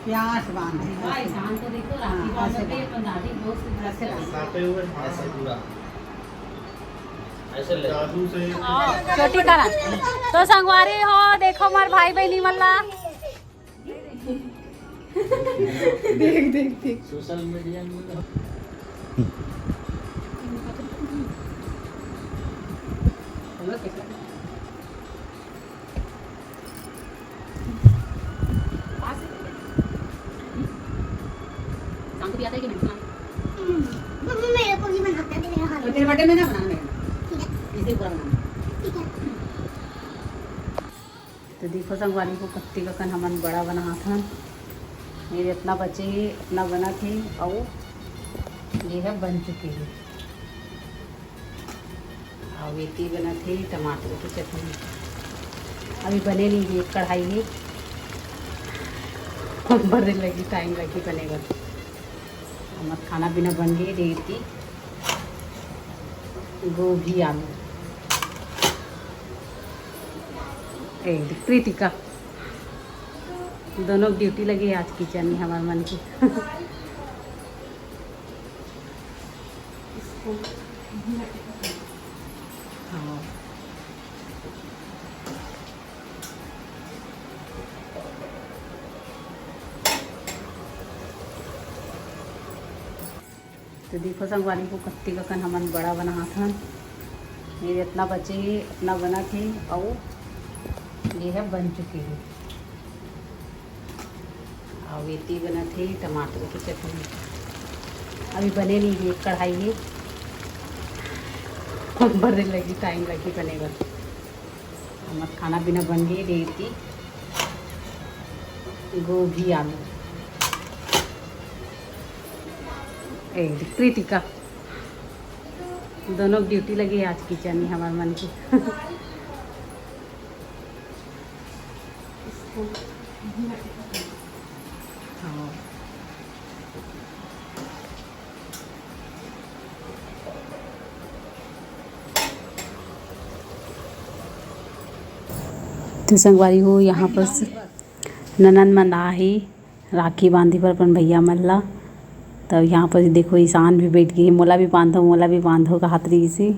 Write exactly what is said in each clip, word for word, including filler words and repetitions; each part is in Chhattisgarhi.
प्यास बांधे। हाँ, ऐसे बांध। ऐसे बांध। ऐसे पूरा। ऐसे ले। जादू से। चोटी करा। तो संगवारी हो, देखो हमार भाई बहनी मन ला। देख, देख, देख। सोशल मीडिया में। शाम को भी आता है कि नहीं? हम्म, मम्मी मेरे को भी बनाता है, मेरा हाथ। तो तेरे बर्थडे में ना बनाना मेरे को। ठीक है। इसे पूरा बनाना। ठीक है। तो देखो संगवारी हो, कत्ती ककन हमन बड़ा बनात हन। ये इतना बचे हे, इतना बनत हे, अउ ये ह बन चुके हे। अउ एती बनत हे टमाटर के चटनी। अभी बने नहीं हे, कढ़ाई हे, बड़े लगी, टाइम लगी बने बर। हमर खाना पीना बन गई, रेती गोभी आलू। ए, कृतिका, दोनों ड्यूटी लगी आज किचन में हमार मन की। हाँ। तो देखो संगवारी हो, कत्ती ककन हमन बड़ा बनात हन। ये इतना बचे हे, इतना बनत हे, अउ ये ह बन चुके हे। अउ एती बनत हे टमाटर के चटनी। अभी बने नहीं हे, कढ़ाई हे, बड़े लगी, टाइम लगी बने बर। हमर खाना पीना बन गई, रेती गोभी आलू। ए, कृतिका, दोनों ड्यूटी लगी आज किचन में हमार मन की। हाँ। तो संगवारी हो, यहाँ पर स-, ननद मन आ हे राखी बांधे बर अपन भैया मन ला। तब यहाँ पर देखो, ईशान भी बैठ गई, "मोला भी बांधो, मोला भी बांधो," कहत रहिस हे।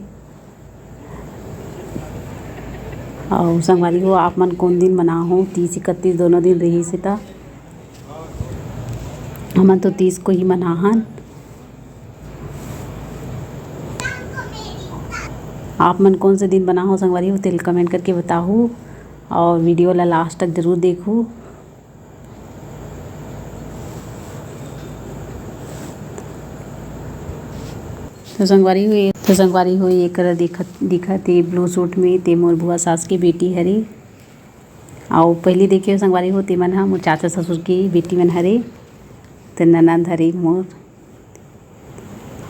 अउ संगवारी हो, आप मन कौन दिन मनाहो? तीस इकतीस दोनों दिन रहिस हे, त हमन तो तीस को ही मनाहन। आप मन कौन से दिन मनाहो संगवारी हो, तेल कमेंट करके बताहू, और वीडियो ला लास्ट तक जरूर देखू। तो संगवारी हो, तो संगवारी हो, ये करा दिखत, दिखत हे ब्लू सूट में, ते मोर बुआ सास के बेटी हरे। अउ पहली देखियो संगवारी हो, ते मन ह मोर चाचा ससुर के बेटी मन हरे, ते ननद हरे मोर।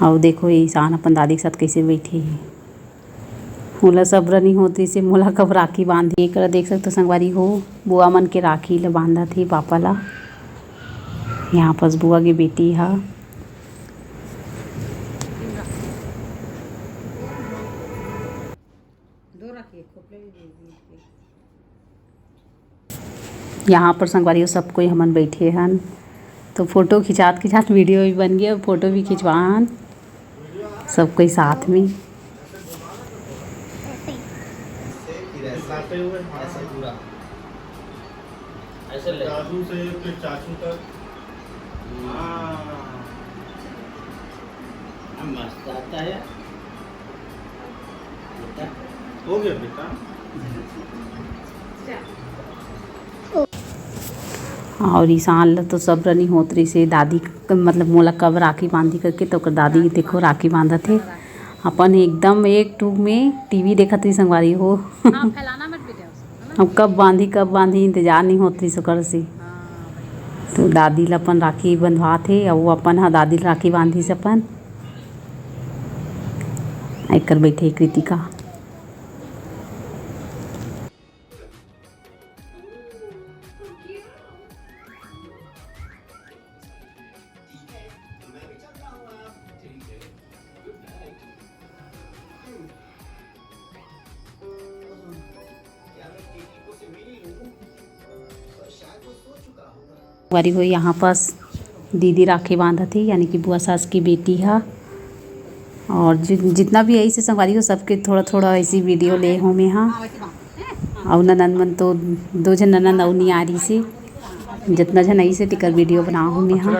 अउ देखो, ये ईशान अपन दादी के साथ कैसे बैठे हे। मोला सब्र नहीं होत रहिसे, मोला कब राखी बांधही। एकरा देख सकत हो संगवारी हो, बुआ मन के राखी ल बांधत हे पापा ला। यहाँ पास बुआ के बेटी हा। यहाँ पर संगवारी हो, सब कोई हमन बैठे हन, तो फोटो खिंचात खिंचात वीडियो भी बन गया, फोटो भी खिंचवान, सब कोई साथ में। ऐसे ले। दादू से फिर चाचू तक। हाँ। हाँ, मस्त आता है। हो गया बेटा। और ईशान ल तो सब्र नहीं होत रहिसे, दादी क-, मतलब मोला कब राखी बांधी करके, तो ओकर दादी देखो राखी बांधत हे। अपन एकदम एक टूक में टीवी देखत रही संगवारी हो। हाँ, फैलाना मत बेटा उसको, है ना? अब कब बांधी, कब बांधी, इंतजार नहीं होत रहिस ओकर से। हाँ, भाई। तो दादी ल अपन राखी बंधवात हे, अउ वो अपन ह दादी ल राखी बांधिस अपन। एकर बैठे कृतिका। ठीक है, तो मैं भी चलता हूँ अब। ठीक है, गुड नाइट। हम्म। क्या मैं टीटी को से मिल लूँ? पर शायद वो सो चुका होगा। संगवारी हो, यहाँ पास दीदी राखी बांधत हे, यानी कि बुआ सास की बेटी हा। और जि-, जितना भी आइस हे संगवारी हो, सबके थोड़ा थोड़ा ऐसी वीडियो ले हो मैं हा। अउ ननंद मन तो दो झन ननंद अउ नहीं आ रही से, जितना झन आइस हे तेकर वीडियो बना हो मैं हा।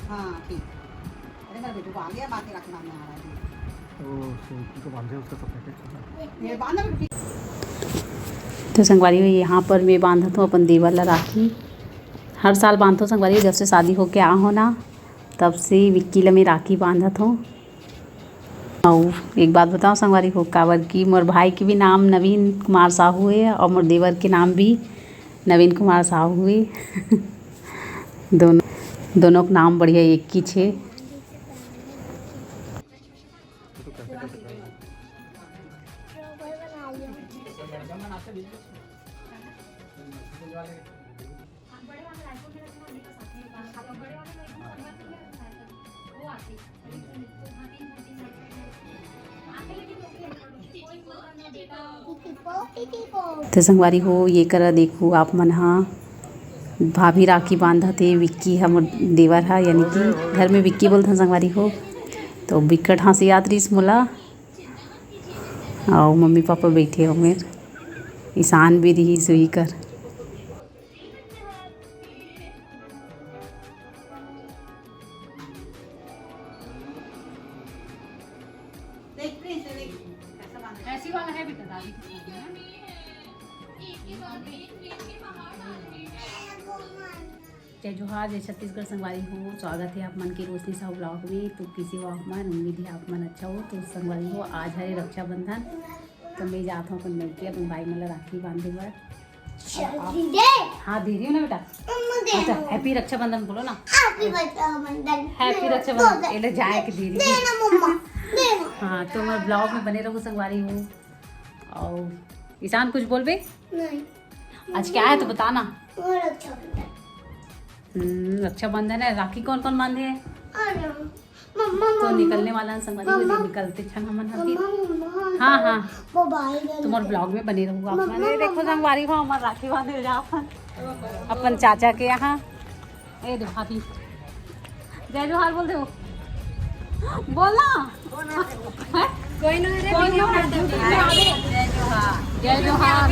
हाँ, ठीक। अरे, मेरा बेटू को आ गया, बातें रखना में आ रहा है। ओ, so, उनको बांधे, उसका सब पैकेट। ये बांधना बेटू, ठीक। तो संगवारी हो, यहाँ पर मैं बांधत हूँ अपन देवर ला राखी। हर साल बांधत हूँ संगवारी हो, जब से शादी होके आ हो ना, तब से विक्की ला मैं राखी बांधत हूँ। अउ एक बात बताओ संगवारी हो, काबर कि मोर भाई के भी नाम नवीन कुमार साहू हे और मोर देवर के नाम भी नवीन कुमार साहू हे। दोनों, दोनों के नाम बढ़िया एक ही छे। तो संगवारी हो, ये करा देखो आप मन हा, भाभी राखी बांधत हे, विक्की हमर देवर हा, यानी कि घर में विक्की बोलथन संगवारी हो। तो बिकट हंसी आत रहिस मोला, अउ मम्मी पापा बैठे हो मेर, ईशान भी रहिस उही कर। ऐसी वाला है बेटा, दादी के साथ में। जय जोहार, जय छत्तीसगढ़ संगवारी हो, स्वागत है आप मन के रोशनी साहू ब्लॉग में। तो कैसे हो आप मन? उम्मीद है आप मन अच्छा हो। तो संगवारी हो, आज है रक्षाबंधन, तो मैं जात हूँ अपन मइके अपन भाई मन ला राखी बांधे बर। जल्दी दे। हाँ, दे रही हूँ ना बेटा। मम्मा दे अच्छा, दो। Happy रक्षाबंधन बोलो ना। Happy रक्षाबंधन। Happy दे दो, रक्षाबंधन। दे दो। ये ले जाए के दे रही दे हूँ। ना मम्मा, दे ना। हाँ, तो मैं ब्लॉग में बने रहूँ संगवारी हो। और ईशान कुछ बोलबे? नहीं। आज क्या है तो बताना। वो रक्षाबंधन। हम्म, रक्षाबंधन है, राखी कौन कौन बांधे है? अरे, मम्मा, तो मम्मा। निकलने वाला है संगवारी हो, मम्मा। निकलते क्षण हमन अभी। मम्मा, मम्मा, हाँ, हाँ। वो भाई ने तुम्हारे निकल- ब्लॉग में बने रहूंगा आप मम्मा, मन। ये देखो मम्मा। संगवारी हो, हमार राखी बांधे जा अपन, अपन चाचा के यहाँ। ए दे भाभी, जय जोहार बोल दे। बोल ना। हैं? कोई ना रे, कोई ना। जय जोहार।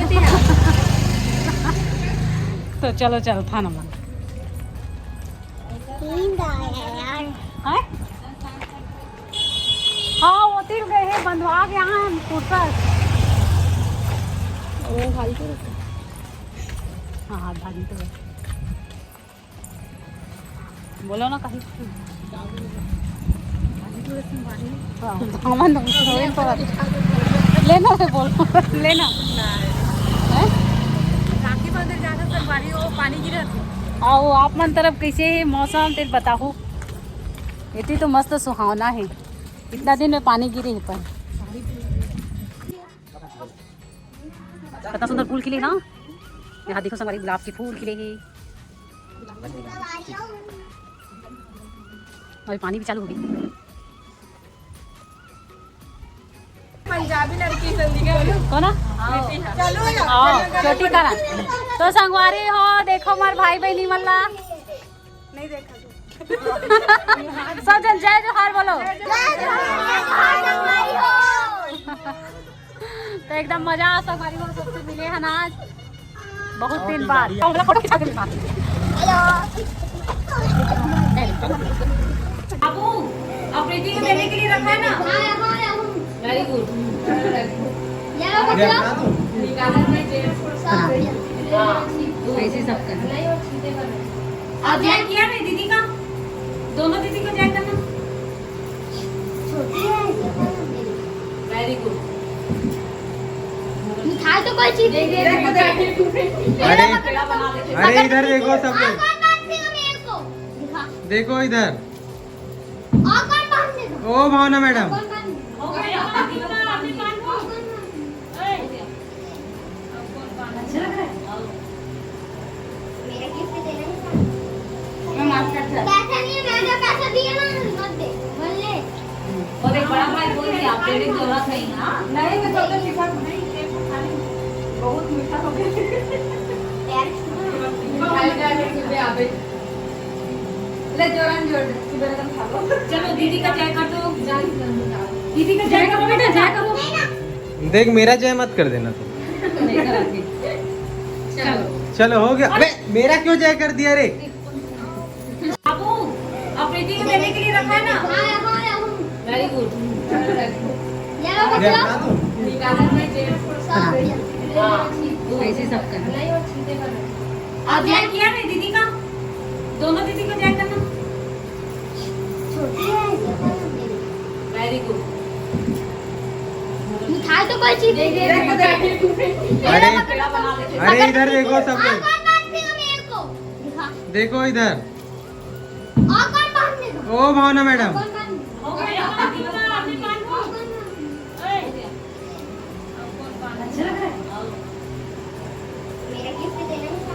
तो चलो, चल, था ना मन। नींद आया यार। हैं? हाँ, वो तीन गए हैं, बंधवा के यहाँ हम फुर्सत। वो भारी तो रखा। हाँ, हाँ, भारी तो रखा। बोलो ना कहीं। हाँ, तो हमन तो वही तो लेना है, बोलो, लेना। हैं? राखी बंधन जाना संगवारी हो, पानी गिरत हे। आओ, आप मन तरफ कैसे है मौसम, तेल बताओ। इतनी तो मस्त सुहावना है, इतना दिन में पानी गिरे है पर। कितना सुंदर फूल खिले ना। यहाँ देखो संगवारी, गुलाब के फूल खिले हैं। अभी पानी भी चालू हो गई। पंजाबी लड़की संदीप। कौन है? चलो ना। आओ, चोटी करा। तो संगवारी हो, देखो हमार भाई बहनी मन ला। नहीं देखा तू। सब जन जय जोहार बोलो। जय जोहार। तो एकदम मजा आ, संगवारी हो, सबसे मिले हैं आज बहुत दिन बाद। तो हम लोग फोटो खिंचा के निकाल। बाबू, अब प्रीति को देने के लिए रखा है ना? Very good। हाँ, ऐसे सब कर। आप ज्वाइन किया नहीं दीदी का? दोनों दीदी को ज्वाइन करना। Very good। मिठाई तो कोई चीज नहीं दे रही। अरे, अरे, इधर देखो सब लोग। देखो इधर। ओ भावना मैडम। मैं माफ कर दे। पैसा नहीं है, मैंने पैसा दिया ना, मत दे, बोल ले। और एक बड़ा भाई बोल दिया, आप लेडीज जरूरत नहीं है, हाँ? नहीं, मैं तो उधर लिखा था। बहुत मीठा हो गया। ले जोरन जोर, सुबह रकम खा लो। चलो दीदी का जय कर दो। दीदी का जय करो बेटा, जय करो। देख, मेरा जय मत कर देना तू। नहीं कराती। चलो। चलो, हो गया। अबे, मेरा क्यों जय कर दिया रे? बाबू, अब प्रीति को देने के लिए रखा है ना? वेरी गुड। ये बना दूँ? हाँ, ऐसे सब करना। और जय किया नहीं दीदी का? दोनों दीदी को जय करना। छोटी है, ऐसे करो। वेरी गुड। मिठाई तो कोई चीज नहीं दे रही। अरे, अरे, इधर देखो सब लोग। कौन बांट देगा मेरे को? दिखा। देखो इधर। और कौन बांट देगा? ओ भावना मैडम। कौन बांट देगा? हो गया, अभी तो, अभी बांट दो। और कौन बांट देगा? अच्छा लग रहा है? मेरा गिफ्ट देना ही था।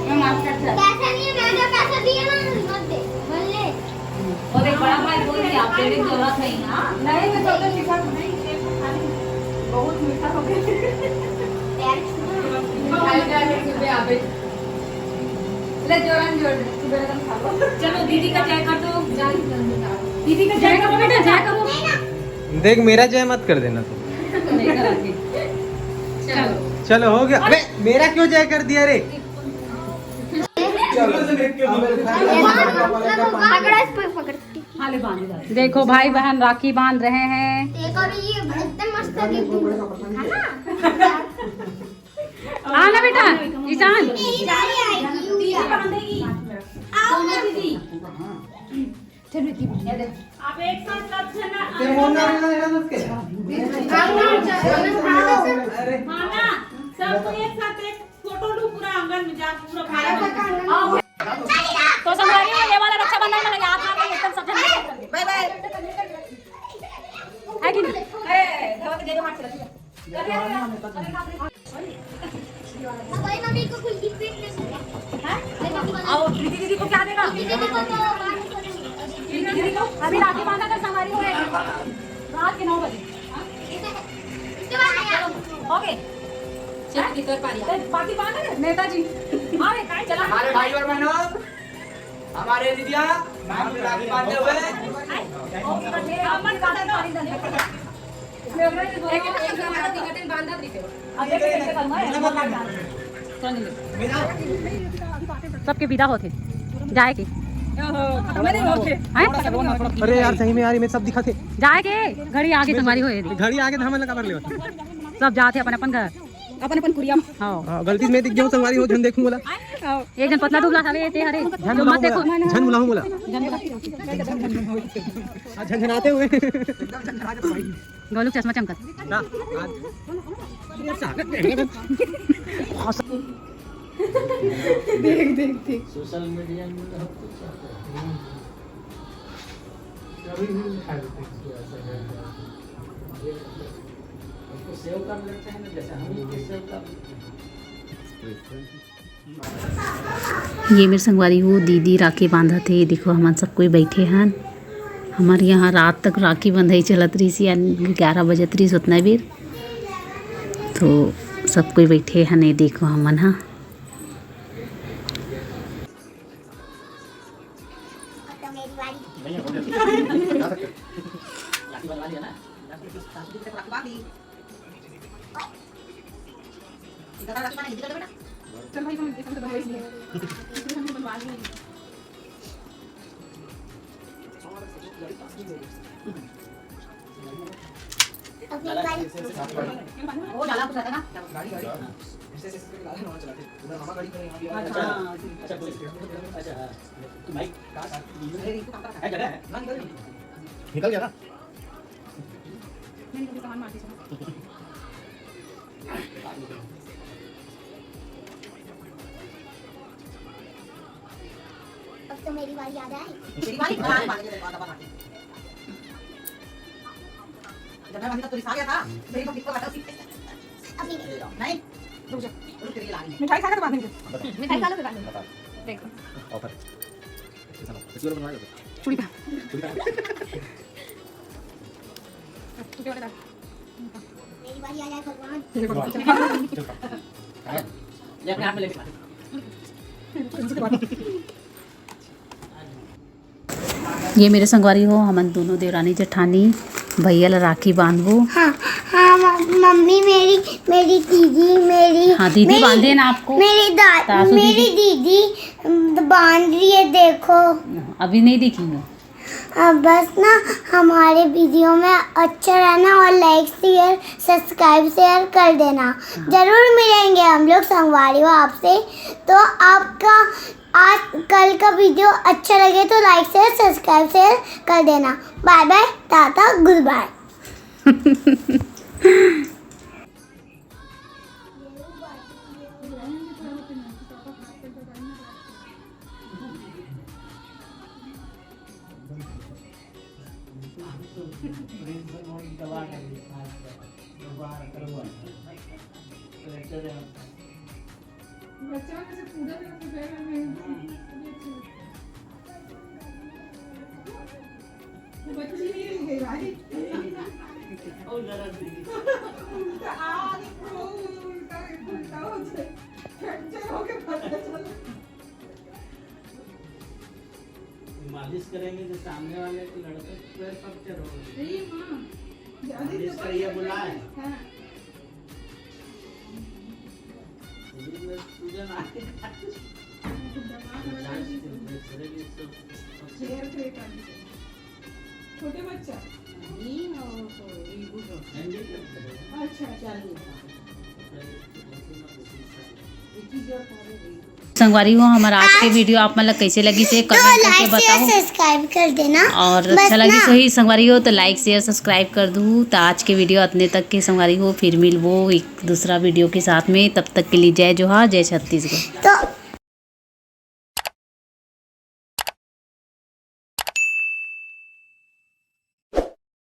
मैं माफ कर दे। पैसा नहीं है, मैंने पैसा दिया ना, मत दे। बोल ले। वो देख, बड़ा भाई बोल दिया, आप देने की जरूरत नहीं है, हाँ? नहीं, मैं तो शिफा नहीं, ये तो खाली बहुत मीठा हो गया। यार, खाली जाके सुबह आवे। ले, जोरन जोर, सुबह रकम खा लो। चलो, दीदी का जय कर दो। दीदी का जय करो बेटा, जय करो। देख, मेरा जय मत कर देना तू। नहीं कराती। चलो। चलो, हो गया। अबे, मेरा क्यों जय कर दिया रे? पकड़ा इसको, पकड़। हाँ, ले बांध दे। देखो भाई बहन राखी बांध रहे हैं। देखो, अभी ये एकदम मस्त गिफ्ट है ना? हाँ ना बेटा, ईशान। ये जा रही है, ये जा रही है। आओ ना। दीदी। चलो, ये दे। आप एक साथ सब जना, तेरे मोहन ना रहना, रहना उसके। हाँ ना, सबको एक साथ एक फोटो लो पूरा आंगन में, जा पूरा भारत में। तो संगवारी हो, ये वाला रक्षाबंधन में याद आ गई, एकदम सब जन मिलकर। बाय बाय। है कि नहीं? अरे, दवा तो दे दो, हाथ से रखिए। भाई, मम्मी को कुछ गिफ्ट नहीं है। हाँ? भाई, मम्मी को आओ, प्रीति दीदी को क्या देगा? प्रीति दीदी को तो प्रीति दीदी को अभी राखी बांधा कर संगवारी हो, रात के नौ बजे। हाँ? इसके बाद आया। ओके। चलो, भीतर पारी। तो बाकी बांधा है? नेताजी। हाँ, रे, काहे चला? हमारे भाई और बहनों, हमारे दीदिया, हम राखी बांधे हुए। सबके विदा होथे, जाए के। हैं? अरे यार, सही में यार, ये सब दिखा थे। जाए के, घड़ी आगे तुम्हारी होए। घड़ी आगे तो हमन ला काबर ले। सब जाथे अपन अपन घर। अपन अपन कुरिया। हाँ। हाँ, गलती से मैं दिख जाऊँ संगवारी हो, झन देखूँ बोला। हाँ। एक जन पतला दुबला हवे, ते हरे। झन जो बुलाऊँ मत देखो। बोला। झन बुलाऊँ बोला। झन बुला। हाँ, झनझनाते हुए। गोलू चश्मा चमकत। ना, आज। देख, देख, देख। सोशल मीडिया में हम कुछ चाहते हैं। कभी भी उठा लेते हैं। उसको सेव कर लेते हैं ना, जैसे हम लोग के सेव कर लेते हैं। ये मेर संगवारी हो, दीदी राखी बांधत हे। देखो, हमन सब कोई बैठे हन। हमर यहाँ रात तक राखी बंधई चलत रहिस, यानी ग्यारह बजत रहिस ओतना बेर। तो सब कोई बैठे हन, ये देखो हमन ह। चल भाई, हम, हम तो बनवा ही लिए। हम तो बनवा लिए। वो डाला कुछ रहता ना? अच्छा, अच्छा, अच्छा, हाँ। तो भाई, है जगह है? निकल गया ना? अब तो मेरी बारी आ जाए। तेरी बारी? हाँ, बांध के दे, बांध, बांध। जब मैं बांधी था, तो रिश्ता आ गया था। मेरी तो दिक्कत आ गई। अभी नहीं। नहीं? रुक जा। रुक, तेरी लागी। मिठाई खा के तो बांधेंगे। मिठाई खा लो, फिर बांधेंगे। देखो। ऑफर। चूड़ी पहन। चूड़ी पहन। तू क्या बोलेगा? ये मेरे संगवारी हो, हमन दोनों देवरानी जेठानी भैया ला राखी बांधबो। हाँ, हाँ, म-, मम्मी मेरी, मेरी दीदी, मेरी, हाँ, दीदी मेरी, बांधे ना आपको। मेरी दा-, सासू मेरी दीदी। दीदी, अम, बांध रही है, देखो। अभी नहीं दिखेंगे। अब बस ना, हमारे वीडियो में अच्छा रहना और like, share, subscribe, share कर देना। हाँ। जरूर मिलेंगे हम लोग संगवारी हो आपसे। तो आपका आज कल का वीडियो अच्छा लगे तो like, share, subscribe, share कर देना। Bye bye, Tata, good bye। बच्चा में से पूरा तरह से बह रहा है। वो बच्ची नहीं रह गई भाई। उल्टा, आ, उल्टा, उल्टा हो जाए। फ्रैक्चर होके पता चला। मालिश करेंगे तो सामने वाले को लड़का पूरा फ्रैक्चर हो गया। सही माँ। ज्यादा मालिश तो करिए, बुलाए। हाँ। शरीर में सूजन आ गया। छोटे बच्चा। अच्छा, अच्छा। संगवारी हो, हमारा आज के वीडियो आप मन ला कैसे लगी से कमेंट करके बताओ। सब्सक्राइब कर देना। और अच्छा लगी सही संगवारी हो तो लाइक, शेयर, सब्सक्राइब कर दू। तो आज के वीडियो अतने तक के संगवारी हो, फिर मिलबो एक दूसरा वीडियो के साथ में। तब तक के लिए जय जोहार, जय छत्तीसगढ़। तो